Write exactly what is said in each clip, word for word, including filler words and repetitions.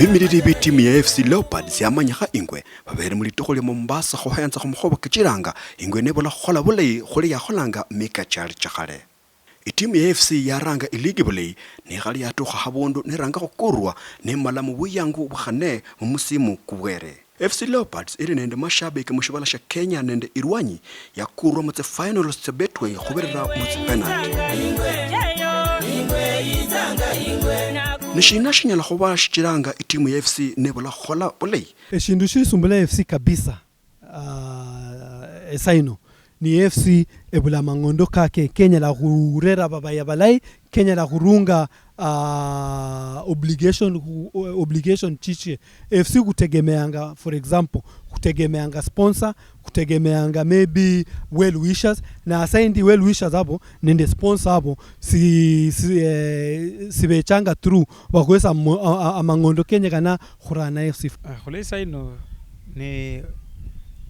Emiriri bitimu ya F C Leopards yamanyikha ingwe babere mulitukhu lia Mombasa khuhenza khumukhobo kachiranga ingwe nibula khukhola bulayi khuli yakholanga mika chali chakhale. Itimu ya F C yaranga iligi bulayi, nikhali yatukha habundu niranga khukurwa, nimala mubuyangu bukhane mumusimu kubwere. F C Leopards iri nende mashabiki mushibala shia Kenya nende irwanyi yakurwa mu tsifinals tsia Betway khubirira mu tsipenalty. Nishina shinyala khuba shichiranga itimu ya F C nibula khukhola bulayi? Eshindu shisumbula F C kabisa, ah, esaino, ni F C ebula amang'ondo kake kenyala khurera babaya balayi, kenyala khurunga, ah, obligation, khu-, obligation chichie. F C khutegemeanga, for example, khutegemeanga sponsor, khutegemeanga maybe well wishers, na asaindi well wishers abo nende sponsor abo si, si, eh, sibechanga through bakhwesa mo-, a-, a-, amang'ondo kenyekana khurana F C. Ah, khulwa isaino ni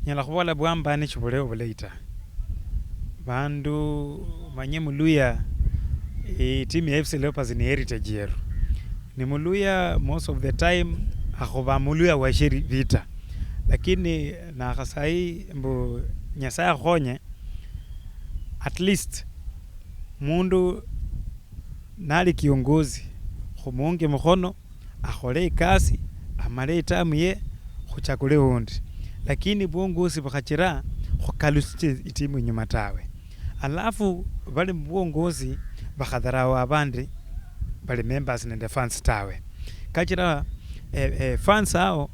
nyala khubola bwambani shibuleo bulayi ta. Bandu manye muluya, eh, team ya F C Leopards ni heritage yeru. Ni muluya most of the time, akhuba muluya wa sheri vita. Lakini nakhasayi mbu Nyasaye akhonye, at least mundu nali kiongozi, khumuunge mukhono, akhole ikasi, amale itamu ye, khuchakule undi. Lakini bwongosi bukhachira khukalusiche itimu inyuma tawe. Alafu bali mubwongosi bakhadharau abandi bali members nende fans tawe. Kachira, eh, eh, fans ao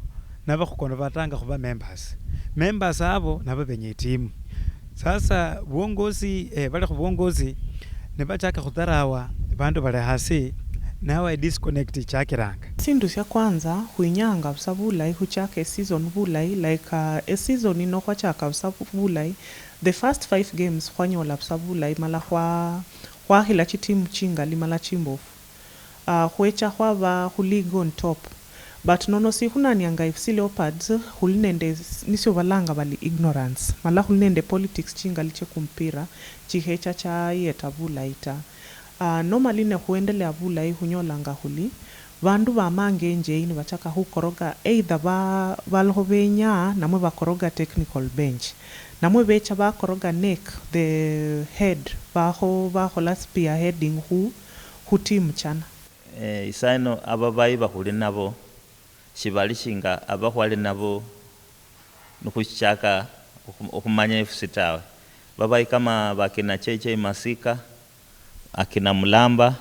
nabo khukono batanga khuba members. Members abo nabo benya itimu. Sasa buongozi, eh, bali khu buongozi nibachaka khudharawa bandu bali hasi, nawe disconnect ichakiranga. Sindu sia kwanza, khwinyanga busa bulayi khuchaka eseason bulayi, like, uh, eseason ino khwachaka busa bu-, bulayi. The first five games khwanyola busa bulayi, mala khwa-, khwakhila chitimu chingali mala chimbofu. Ah, khwecha khwaba khu league on top. But nono sikhunanianga F C Leopards, khuli nende s-, nisio balanga bali ignorance. Mala khuli nende politics chingali chie kumupira, chikhecha chayeta bulayi ta. Ah, normally ne khuendelea bulayi khunyolanga khuli, bandu bamanga enje eyi nibachaka khukoroga either ba-, balikho benya, namwe bakoroga technical bench. Namwe becha bakoroga Nick, the head, bakho-, bakhola spearheading khu, khu team chana. Eh, isaino ababayi bakhuli nabo shibali shinga abakhwali nabo nikhuchichaka okhu-, okhumanya F C tawe. Babayi kama bakina J J Masika, akina Mulamba,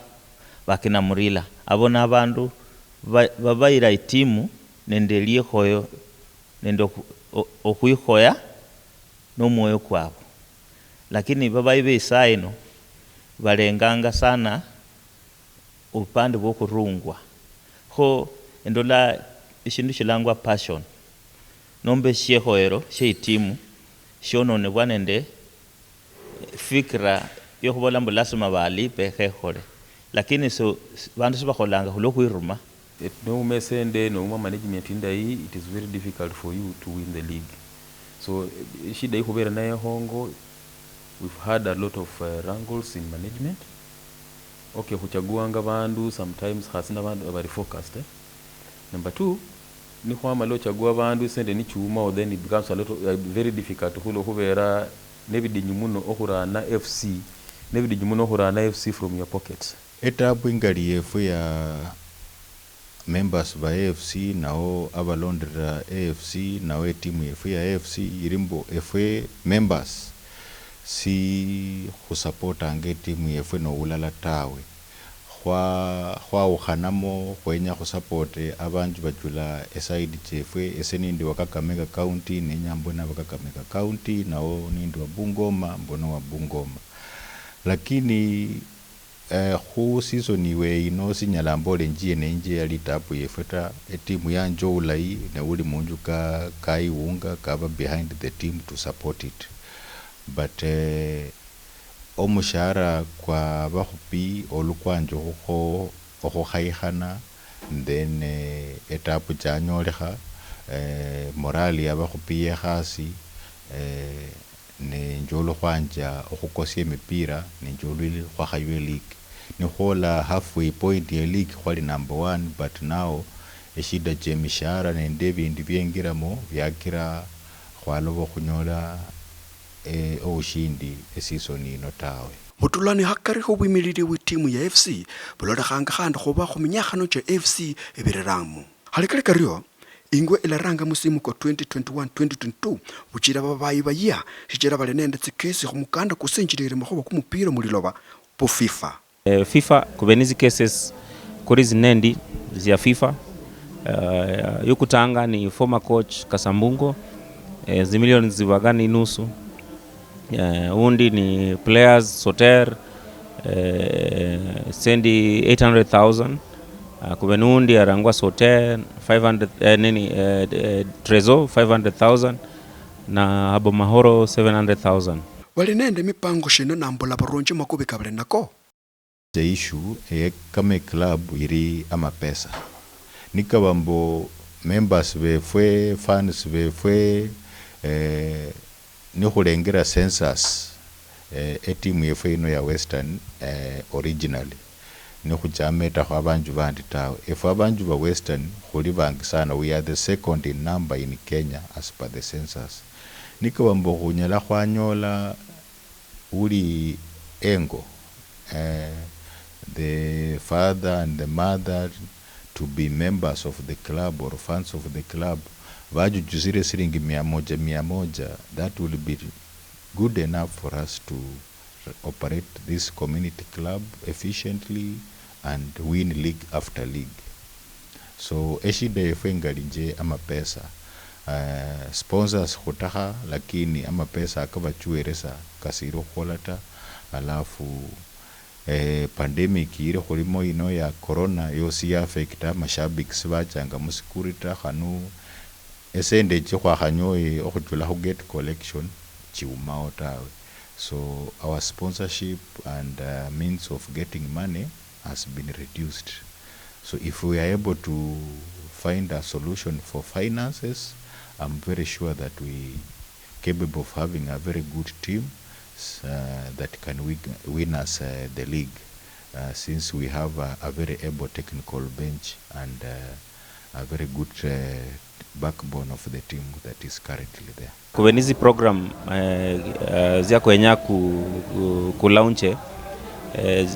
bakina Murila. Abo nabandu ba-, babayira itimu nende likhoyo nende okhu-, o-, okhwikhoya nomwoyo kwabo. Lakini babayi be isaa ino balenganga sana obupande bwokhurungwa. Kho endola eshindu shilangwa passion, nomba eshiekhoyero shie itimu, shiononebwa nende fikira yokhubola mbu lasima balipe khekhole. Lakini so, s-, bandu sibakholanga khulwo khwiruma. Et-, nouma esende, nouma management indayi, it is very difficult for you to win the league. So, eh, eshida yikhubeera nayo ehongo, we've had a lot of, eh, wrangles in management. Okay, khuchaguanga bandu sometimes khasi nabandu abali focused, eh. Number two, nikhwamala ochagua bandu, sende nichiumao, then it becomes a lot of, uh, very difficult khulo khubeera nebidinyu muno okhurana F C, nebidinyu muno okhurana F C from your pockets. Etabu ingali yefu ya members ba A F C, nao abalonderera A F C, nao etimu yefu ya A F C, yiri mbu efwe members si khusapotanga etimu yefu nowulala tawe. Khwa-, khwawukhanamo khwenya khusapote abanji bachula eside chefwe. Ese nindi wa Kakamega County, nenya mbone aba Kakamega County, nao nindi wa Bungoma, mbone wa Bungoma. Lakini, eh, khu season iwe ino sinyala mbola enjie nenjia yali etabu yefwe ta. Etimu yanje owulayi, ne uli munju ka, kayiwunga, kaba behind the team to support it. But, eh, omushahara kwa bakhupi olukwanja okhukho-, okhukhayikhana, then, eh, etabu chanyolekha, eh, morale ya bakhupi yekhasi, eh, nenje olwa khwanja okhukosia emipira, nenje olwa khwakhaywa eligi. Nikhwola halfway point ye ligi khwali number one, but now Eshida chemishahara nende ebindu biengiramo biakira khwaloba okhunyola eh, oushindi esisoni ino tawe. Butulani hakari khobwimilili bwitimu ya F C bulolekhanga khandi khuba khuminyakhano chia F C ebiriramu. Khali kali kario, ingwe ilaranga musimu kwa twenty twenty-one twenty twenty-two buchira babayi bayia shichira bali nende tsikesi khumukanda kusinjilile makhuba kumupira muliloba bu FIFA. Eh, FIFA kube ni zi cases kuri zinendi zia FIFA. Eh, yokutanga ni former coach Kasambungo, eh, zimilioni zibaga ni nusu. Eh, undi ni players Soter, eh, sendi eight hundred thousand. Ah, kube nundi arangwa Soter, five hundred, eh, nini, eh, eh, Trezo, five hundred thousand, na Habo Mahoro, seven hundred thousand. Bali nende mipango shina nambula barunji makubi kabali nako? The issue eye kama eclub iri amapesa. Nikaba mbu members befwe, fans befwe, eh, nikhulengera census, eh, etimu yefwe ino ya Western, eh, originally, nikhuchama etakho abanju bandi tawe. Efwe abanju ba Western khuli bangi sana, we are the second in number in Kenya as per the census. Nikaba mbu khunyala khwanyola uli engo, eh, the father and the mother to be members of the club or fans of the club, bajujusire silingi mia moja, mia moja, that will be good enough for us to operate this community club efficiently and win league after league. So eshida yefwe ingali nje amapesa. Uh, sponsors khutakha, lakini amapesa akabachueresa kasiri okhukhola ta. Alafu eh, pandemic yiri khulimo ino ya corona yosi ya affecta amashabiki sibachanga musikuri ta, khanu esende echi khwakhanyoye okhuchula khu gate collection chiumao tawe. So our sponsorship and uh, means of getting money has been reduced. So if we are able to find a solution for finances, I'm very sure that we capable of having a very good team uh, that can win, win us uh, the league uh, since we have a, a very able technical bench and uh, a very good uh, backbone of the team that is currently there. Kube nizi program eh, eh, zia kwenya ku, ku, ku launch eh,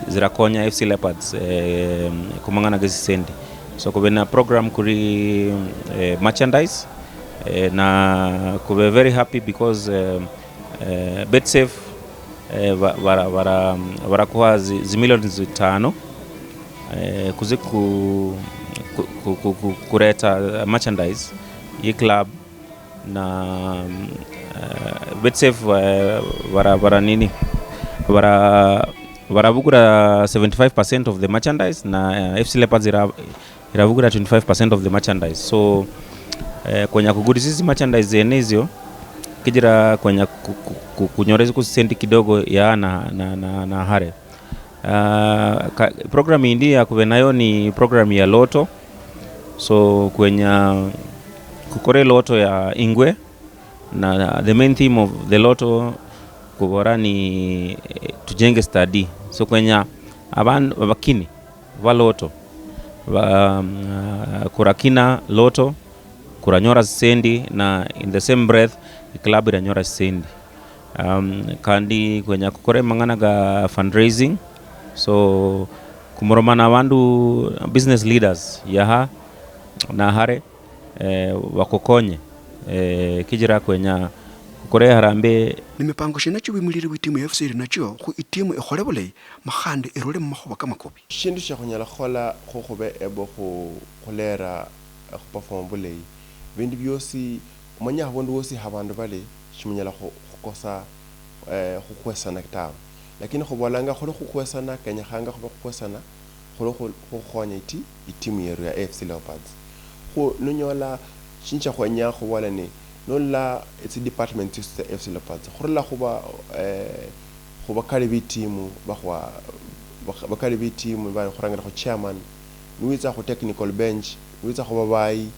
zirakonya F C Leopards eh, kumang'ana gesisendi. So kube na program kuri eh, merchandise eh, na kube very happy because eh, eh, Betsafe eh, ba- bara- bara- barakuha zi- zimilioni zitano eh, kuzi ku- ku- ku- ku- ku- kureta merchandise yi club na mm, eh, Betsafe eh, bara, bara nini bara barabugura seventy-five percent of the merchandise na eh, F C Leopards ira, irabugura twenty-five percent of the merchandise. So eh, kwenya kugurisa zi merchandise zene izio kijira kwenya ku- ku- ku- kunyora ziku sendi kidogo ya na, na, na, na hare. Uh, ka, program indi ya kube nayo ni program ya lotto. So kwenya kukore lotto ya ingwe na the main theme of the lotto kubora ni eh, tujenge study. So kwenya abandu abakini ba lotto ba, um, kurakina lotto kuranyora zisendi na in the same breath club iranyora zisendi. Um, kandi kwenya kukora emang'ana ga fundraising, so kumuroma na bandu business leaders yaha na hare eh, bakukonye eh, kijira kwenya kukore harambe. Ni mipango shina chibimulire bwitimu ya F C iri nachio khu itimu ikhole bulayi ma khandi irule mumakhuba kamakobi? Shindu shia khunyala khukhola khu khube able khu khulera khu perform bulayi, bindu biosi, omanye habundu wosi habandu bali, shimunyala khu- khukosa eh, khukhwesana tawe. Lakini khubolanga khuli khukhwesana, kenyekhanga khube khukhwesana khuli khu- khukhonya iti- itimu yeru ya A F C Leopards. Khu nunyola shindu shia khwenya khubola ni, nolola tsi department tsiosi tsia A F C Leopards, khurula khuba eh, khubakali bitimu bakhwa- bak- bakali bitimu bali khurangira khu chairman, niwitsa khu technical bench, niwitsa khu babayi,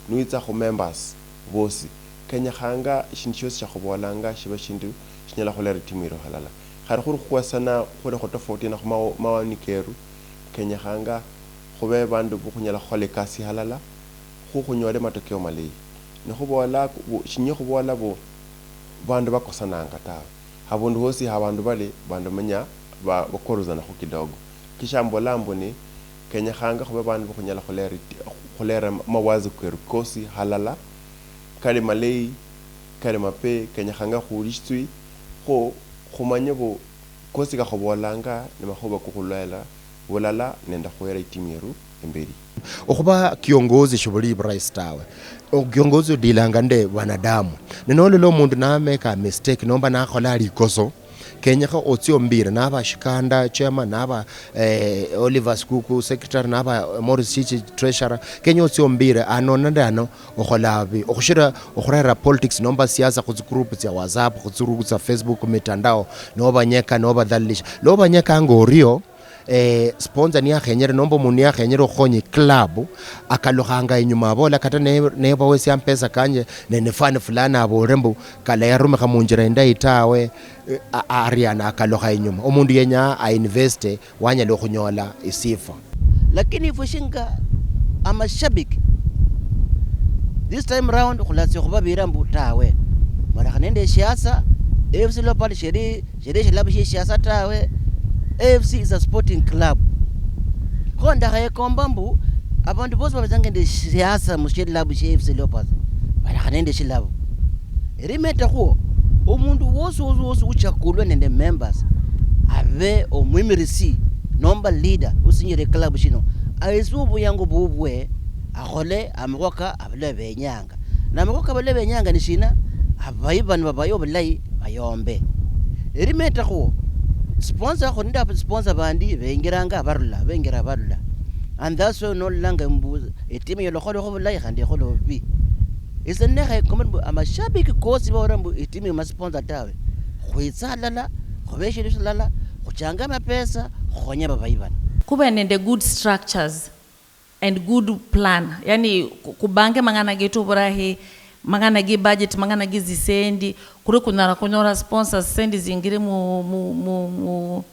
niwitsa khu members bosi, kenyekhanga shindu shiosi shia khubolanga shibe shindu shinyala khulera itimu iro halala. Khali khuli khukhwesana khuli khutofauti na khu mawo- mawani keru, kenyekhanga khube bandu bukhunyala khukhola ikasi halala, Khunyole matokeo malayi. Nikhuboola bu-, shinyala khuboola bu, bandu bakosananga tawe. Habundu hosi ha bandu bali, bandu manya ba-, bakwaruzanakho kidogo. Kisha mbola mbu ni, kenyekhanga khube bandu bakhunyala khulera iti-, khulera mawazo keru kosi halala, kali malayi, kali mabe, kenyekhanga khuhulishitswi, kho khumanye bu, kosi kakhuboolanga ni makhuba kokhulwela bulala nende khuhera itimu yeru imberi. Okhuba kiongozi shibuli burahisi tawe. O-, kiongozi odilanga nende wanadamu. Ne nolola omundu nameka mistake nomba nakhola likoso, kenyekha otsie ombire, naba Shikanda chairman, naba, eh, Oliver Skuku secretary, naba Morris Chichi treasurer, kenya otsie ombire, ano nende ano, okhola bi, okhushira okhurera politics nomba siasa khu tsi group tsia WhatsApp, khu tsi group tsia Facebook, mitandao, nobanyeka, nobadhalilisha. Lobanyekanga orio, eh, sponsor niyakhenyere nomba omundu niyakhenyere okhukhonya iclub, akalukhanga inyuma abola kata ne-, nebowe siampesa kanje, ne ni fund fulani abolere mbu kala yarumikha munjira indayi tawe, eh, a-, aria nakalukha inyuma. Omundu yenya ainveste wanyala okhunyola isifa. Lakini ifwe shinga amashabiki, this time round khulatsia khubabira mbu tawe. Malakha nende esiasa, A F C Leopards sheli, sheli eshilabu shie siasa tawe. A F C is a sporting club. Kho ndakhayekomba mbu abandu bosi babetsanga nende siasa mushilabu shie A F C Leopards, balakha nende shilabu. Erimeta khuo, omundu wosi wosi wosi uchakulwe nende members, abe omwimirisi nomba leader usinyire eclub shino, ahesie obuyango bubwe, akhole amakhuwa ka abalobe benyanga. Na amakhuwa ka abalobe benyanga ni shina? Abayi bano babaye obulayi, bayombe. Erimeta khuo, sponsor khuli nende sponsor bandi benjiranga barula, benjira barula. And that's why nololanga mbu etimu yolokholekho bulayi khandi ekhola obubi. Ise nekhaye kombe mbu amashabiki kosi baulira mbu etimu imasponsa tawe. Khwitse halala, khube eshindu shilala, khuchange amapesa, khukhonye ababayi bano. Khube nende good structures and good plan. Yani, ku-, kubange mang'ana getu burahi, mang'ana gi budget, mang'ana gi zisendi, kuri kunyala kunyora sponsors, sendi zingire mu, mu, mu, mu,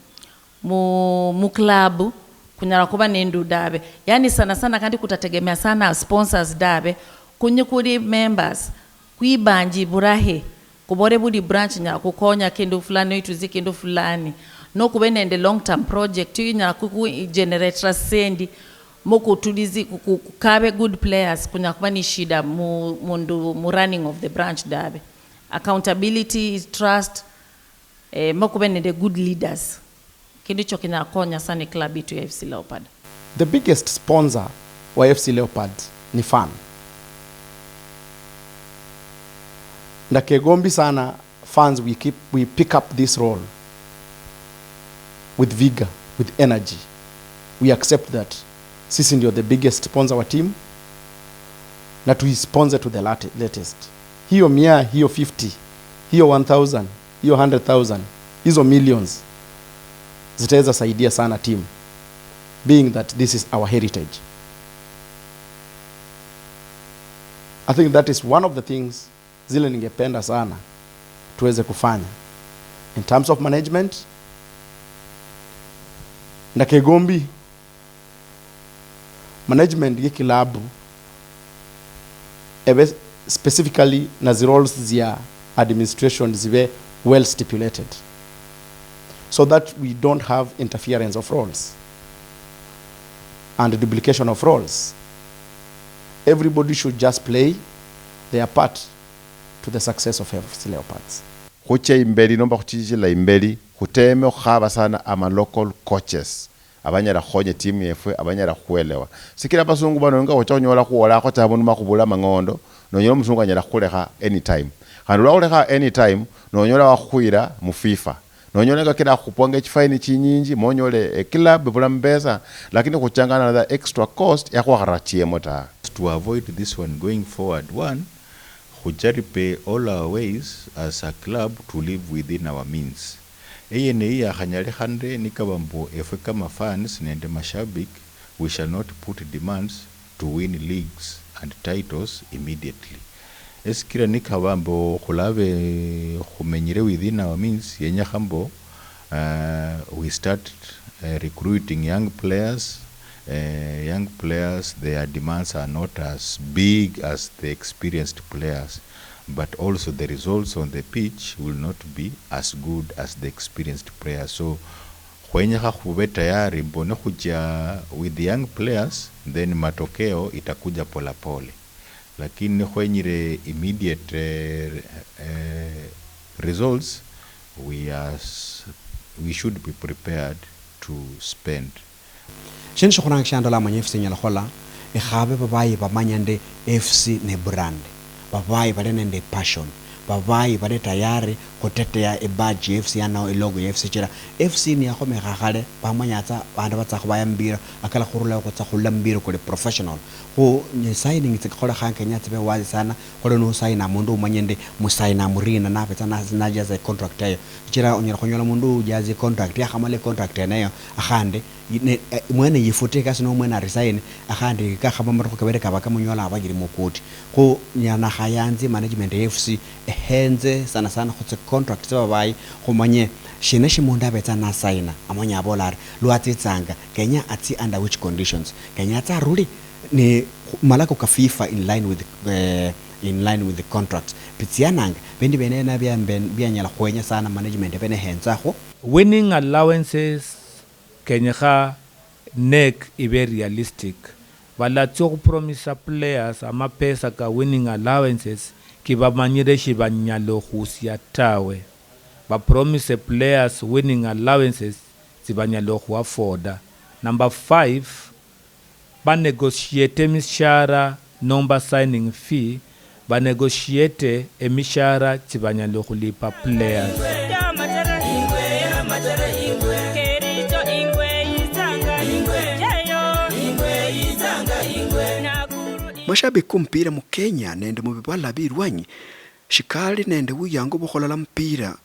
mu, mu club, kunyala kuba nendu dabe. Yani sana sana kandi kutategemea sana sponsors dabe. Kunyi kuli members, kwibanji burahe, kubore buli branch nyala kukonya kindu fulani, noituzi kindu fulani. No kube nende long term project, inyala kuku generate sendi, mo kutulizi, ku-, ku-, kukabe good players, kunyala kuba ni shida mu, mundu, mu running of the branch dabe. Accountability, trust, eh, mo kube nende good leaders. Kindu icho kinyakonya sana eclub yetu ya F C Leopard. The biggest sponsor wa F C Leopards ni fan. Ndakegombi sana fans we keep, we pick up this role with vigor, with energy. We accept that sisi ndio the biggest sponsor wa team na tui sponsor to the late-, latest. Hiyo mia, hiyo fifty, hiyo one thousand, hiyo hundred thousand, hizo millions zitaweza saidia sana team, being that this is our heritage. I think that is one of the things zile ningependa sana tuweze kufanya in terms of management. Ndakegombi management ye kilabu ebe specifically na zi roles zia administration zibe well stipulated, so that we don't have interference of roles and duplication of roles. Everybody should just play their part to the success of F C Leopards. Khuche imbeli nomba khuchichila imbeli, khuteme okhukhaba sana ama local coaches abanyala khukhonya etimu yefwe, abanyala khukhwelewa. Sikila abasungu bano nga ocha khunyola khuwolakho ta abundu ma khubula amang'ondo, nonyola omusungu anyala khukhulekha anytime. Khandi olwa khulekha anytime, nonyola wakhukhwira mu FIFA. Nonyola nga kila akhupwanga echifaini chinyinji, monyole eclub ibula mapesa, lakini khuchanga another extra cost ya khwakharera chiemo ta. To avoid this one going forward, one, khucharipe all our ways as a club to live within our means. Eyene eyi yakhanyalikhande nikaba mbu efwe kama fans nende mashabik, we shall not put demands to win leagues and titles immediately. Esikira nikaba mbu khulabe khumenyire within our means, yenyekha mbu, uh, we start, uh, recruiting young players, Uh, young players, their demands are not as big as the experienced players, but also the results on the pitch will not be as good as the experienced players. So khwenyekha khube tayari mbu nikhuja with young players, then matokeo itakuja polapole. Lakini nikhwenyire immediate, eh, eh, results, we are s-, we should be prepared to spend. Shindu shikhuranga shiandola manya F C inyala khukhola, ikhabe babayi bamanya ndi F C ne brand. Babayi bali nende passion. Babayi bali tayari khutetea ebadge ya F C ano, elogo ya F C, chira F C niyakhomekha khale, bamanya tsa bandu batsa khubaya mpira, akala khurulayo khutsa khula mpira kuli professional. Khu ni signing tsikholekhanga kenya tsibe wazi sana, khuli nusayina mundu umanye ndi musayina murina nabetsa na-, najaza econtract eyo. Shichira onyala khunyola mundu ujaza econtract, yakhamala econtract yeneyo, akhandi ne-, eh, mwene yifute ekasi no mwene aresign, akhandi kakhaba matukhu kabere kaba kamunyola abajiri mukoti. Khu nya-, nakhayanzi management ya F C ehenze sana sana khu tsi contract tsia babayi, khumanye shina shi mundu abetsa nasayina, amanye abola ari lwatsitsanga, kenya atsi under which conditions, kenya atsi aruli ni khu-, malako ka FIFA in line with, eh, in line with the contracts. Bitsiananga, bindu biene ebio nabio mbe-, bianyala khwenya sana management ebe nehenzakho. Winning allowances kenyekha NEC ibe realistic. Balatsia okhupromisa players amapesa ka winning allowances kibamanyire shibanyala okhusia tawe. Bapromise players winning allowances tsibanyala okhuafforda. Number five, banegotiate emishara nomba signing fee, banegotiate emishara chibanyala okhulipa players. Mashabiki ku mupira mu Kenya nende mu bibala bi ilwanyi shikali nende buyangu bwo khulola mupira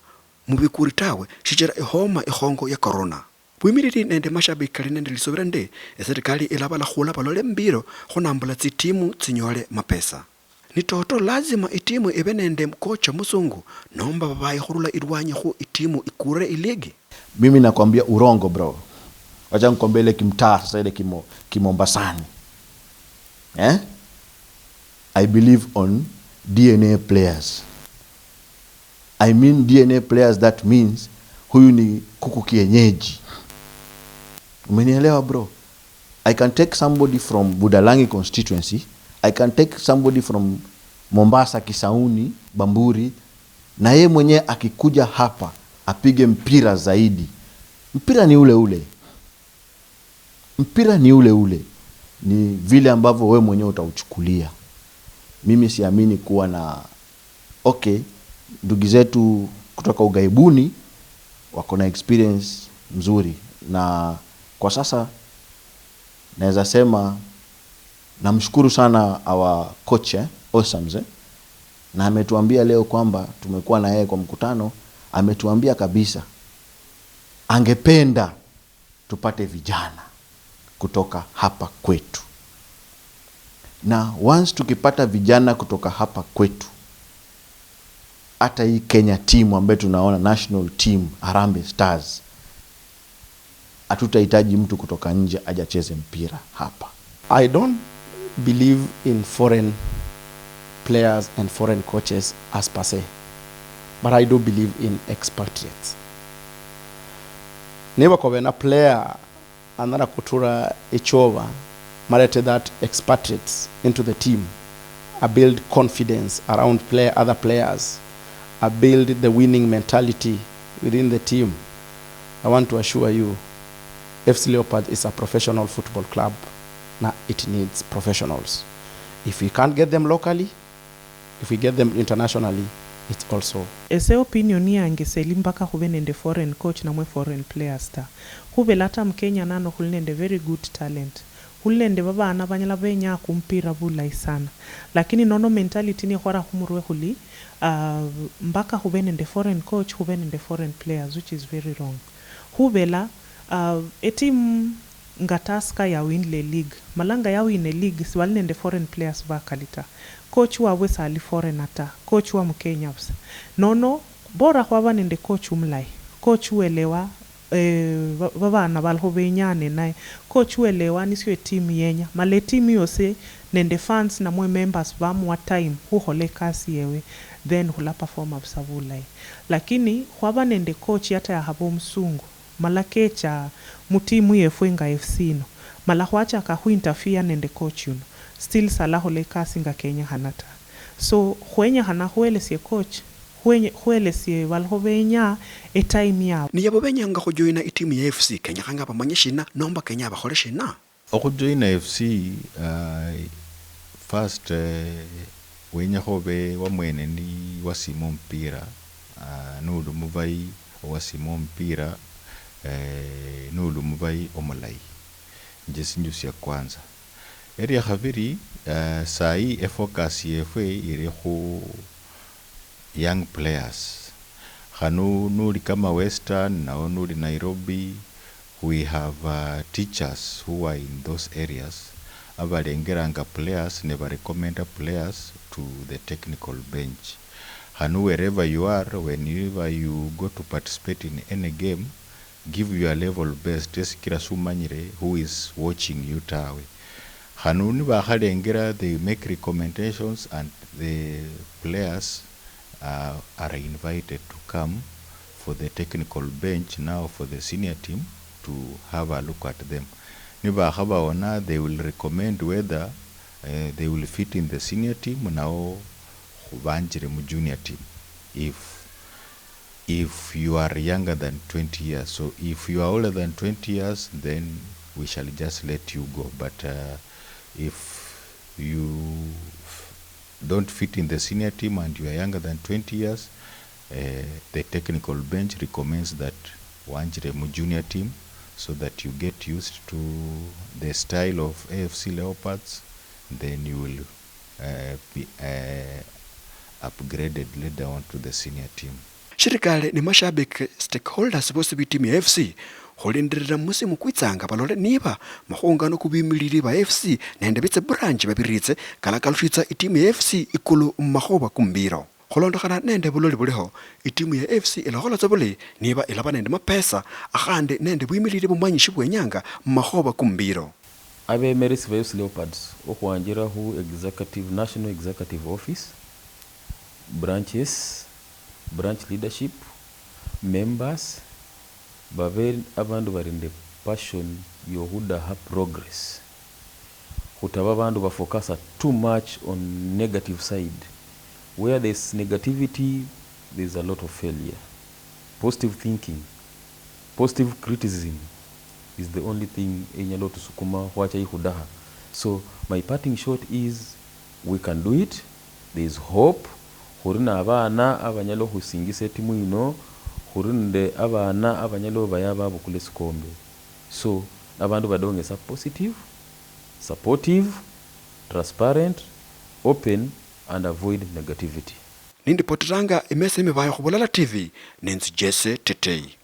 mu bikuri tawe shichira ihoma ikhongo ya corona. Bwimilili nende mashabiki kali nende lisubira ndi eserikali ilabalakhula balole mbiro khunambula tsitimu tsinyole mapesa. Ni toto lazima itimu ibe nende kocha musungu nomba babayi khurula ilwanyi khu itimu ikure iligi? Mimi nakwambia urongo bro. Wacha nikwambie ile kimtaa sasa, ile kimo-, kimombasani. Eh? I believe on D N A players. I mean D N A players, that means huyu ni kuku kienyeji. Umenielewa bro? I can take somebody from Budalangi constituency, I can take somebody from Mombasa, Kisauni, Bamburi, na yeye mwenyewe akikuja hapa apige mpira zaidi. Mpira ni ule ule. Mpira ni ule ule, ni vile ambavyo wewe mwenyewe utauchukulia. Mimi siamini kuwa na, okay, ndugu zetu kutoka ughaibuni wako na experience mzuri, na kwa sasa naweza sema namshukuru sana our coach, eh, Osams, eh, na ametuambia leo kwamba tumekuwa na yeye kwa mkutano, ametuambia kabisa angependa tupate vijana kutoka hapa kwetu. Na once tukipata vijana kutoka hapa kwetu, hata hii Kenya team ambayo tunaona, national team, Harambee Stars, hatutahitaji mtu kutoka nje aje acheze mpira hapa. I don't believe in foreign players and foreign coaches as per se, but I do believe in expatriates. Niba kobe na player anyala khutura echoba, malete that expatriates into the team, a build confidence around play-, other players, a build the winning mentality within the team. I want to assure you, F C Leopards is a professional football club, na it needs professionals. If we can't get them locally, if we get them internationally, it's also. Ese opinion yange seli mpaka khube nende foreign coach namwe foreign players ta. Khubela ata mu Kenya nano khuli nende very good talent. Khuli nende babana banyala benya kumupira bulayi sana. Lakini nono mentality nikhwara khumurwe khuli, ah, mpaka khube nende foreign coach, khube nende foreign players, which is very wrong. Khubela, ah, etimu nga Tusker yawinile league, malanga yawine league sibali nende foreign players bakali ta. Coach wabwe sali foreigner ta, coach wa Mukenya busa. Nono bora khwaba nende coach umulayi, coach uelewa eh, ba- babana baliho benyane naye. Coach welewanisio etimu yenya, mala etimu yosi nende fans namwe members bamuwa time hukhola ekasi yewe, then hula performa busa bulayi. Lakini khwaba nende coach ata yakhaba omusungu, mala kecha mutimu yefwe nga F C ino, mala khwachaka khuinterfere nende coach yuno, still salakhola ekasi nga kenyekhana ta. So khwenyekhana khwelesie coach, khwenye- khwelesie baliho benya etime yabo. Niyabo benyanga khujoina itimu ya F C, kenyekhanga bamanye shina nomba kenya bakhole shina? Okhujoina F C, ah, first, eh, wenyakha obe wamwene ni wasima omupira, ah, noli omubayi owasima omupira, eh, noli omubayi omulayi. Nje sinju sia kwanza. Eria khabiri, eh, sayi efocus yefwe iri khu young players. Khanu nuli kama Western, nao nuli Nairobi, we have, uh, teachers who are in those areas, abalengeranga players ne barecommenda players to the technical bench. Khanu wherever you are, whenever you go to participate in any game, give your level best, esikira sumanyire who is watching you tawe. Khanu nibakhalengera, they make recommendations and the players, uh, are invited to come for the technical bench now for the senior team to have a look at them. Nibakhabaona, they will recommend whether, eh, they will fit in the senior team, nao khubanjire mu junior team. If if you are younger than twenty years. So if you are older than twenty years, then we shall just let you go. But, uh, if you f- don't fit in the senior team and you are younger than twenty years, uh, the technical bench recommends that wanjire mu junior team so that you get used to the style of A F C Leopards, then you will, uh, be, uh, upgraded later on to the senior team. Shirikali ni mashabiki, stakeholders, bosi bitimu ya F C khulindirira musimu kwitsanga balole niba makhungano ku bimilili ba F C nende bitse branch babiritse kalakalushitsa itimu ya F C ikulu mumakhuba kumbiro. Khulondokhana nende buloli buliho, itimu ya F C ilakhola tsa bulayi niba ilaba nende mapesa akhandi nende bwimilili bumanyishi bwenyanga mumakhuba kumbiro. Abemeresi ba F C Leopards okhwanjira khu executive, National Executive Office, branches, branch leadership, members, babe abandu bali nende passion yokhudaha progress. Khutaba abandu bafocusa too much on negative side. Where there's negativity, there's a lot of failure. Positive thinking, positive criticism is the only thing enyala otusukuma khwacha ikhudaha. So my parting shot is, we can do it, there is hope. Khuri na abana abanyala okhusingisa etimu ino, khuri nende abana abanyala obaya babukula esikombe. So abandu badongesa positive, supportive, transparent, open and avoid negativity. Nindipotiranga imesa emibayo khubulala T V, ninzi Jesse Tetei.